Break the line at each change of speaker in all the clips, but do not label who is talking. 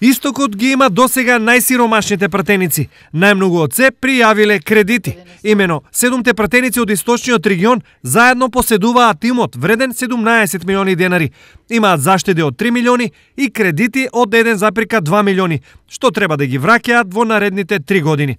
Истокот ги има досега најсиромашните пратеници. Најмногу од се пријавиле кредити. Имено, 7 пратеници од источниот регион заедно поседуваат имот вреден 17 милиони денари. Имаат заштеди од 3 милиони и кредити од 1,2 милиони, што треба да ги враќаат во наредните 3 години.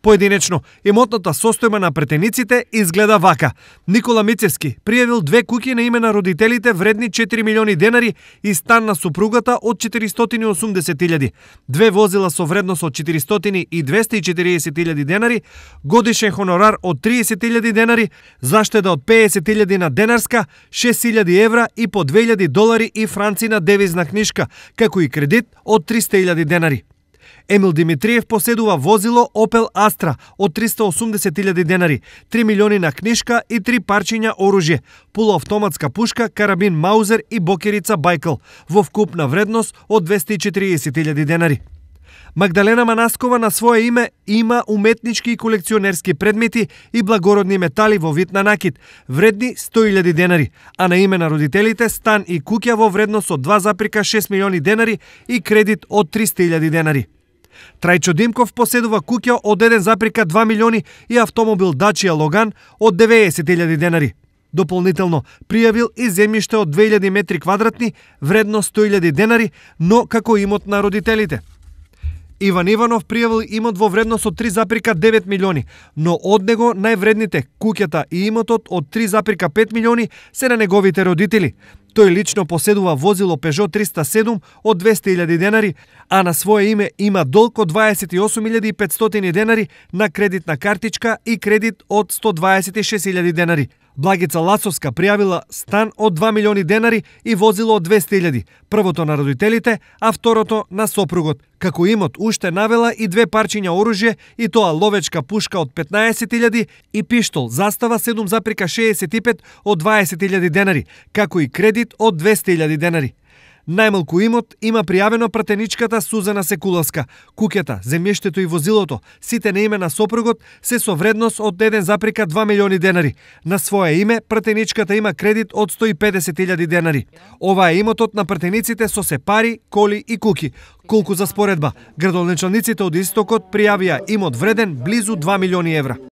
Поединечно, имотната состојба на претениците изгледа вака. Никола Мицевски пријавил 2 куќи на име на родителите вредни 4 милиони денари и стан на супругата од 480.000, 2 возила со вредност од 400 и 240.000 денари, годишен хонорар од 30.000 денари, заштеда од 50.000 на денарска, 6.000 евра и по 2.000 долари и франци на девизна книшка, како и кредит од 300.000 денари. Емил Димитриев поседува возило Opel Astra од 380.000 денари, 3 милиони на книшка и 3 парчиња оружје, полуавтоматска пушка, карабин Маузер и бокерица Байкл, во вкупна вредност од 240.000 денари. Магдалена Манаскова на свое име има уметнички и колекционерски предмети и благородни метали во вид на накид, вредни 100.000 денари, а на име на родителите стан и куќа во вредност од 2,6 милиони денари и кредит од 300.000 денари. Трајчо Димков поседува куќа од 1,2 милиони и автомобил Dacia Logan од 90.000 денари. Дополнително пријавил и земјиште од 2000 метри квадратни, вредно 100.000 денари, но како имот на родителите. Иван Иванов пријавил имот во вредност од 3,9 милиони, но од него највредните куќата и имотот од 3,5 милиони се на неговите родители. Тој лично поседува возило Peugeot 307 од 200.000 денари, а на свое име има долг од 28.500 денари на кредитна картичка и кредит од 126.000 денари. Благица Ласовска пријавила стан од 2 милиони денари и возило од 200.000, првото на родителите, а второто на сопругот. Како имот уште навела и 2 парчиња оружје, и тоа ловечка пушка од 15.000 и пиштол застава 7,65 од 20.000 денари, како и кредит од 200.000 денари. Најмалку имот има пријавено пратеничката Сузана Секуловска. Куќата, земјиштето и возилото, сите на име на сопругот, се со вредност од 1,2 милиони денари. На свое име пратеничката има кредит од 150.000 денари. Ова е имотот на пратениците со се пари, коли и куќи. Колку за споредба, градоначалниците од Истокот пријавија имот вреден близу 2 милиони евра.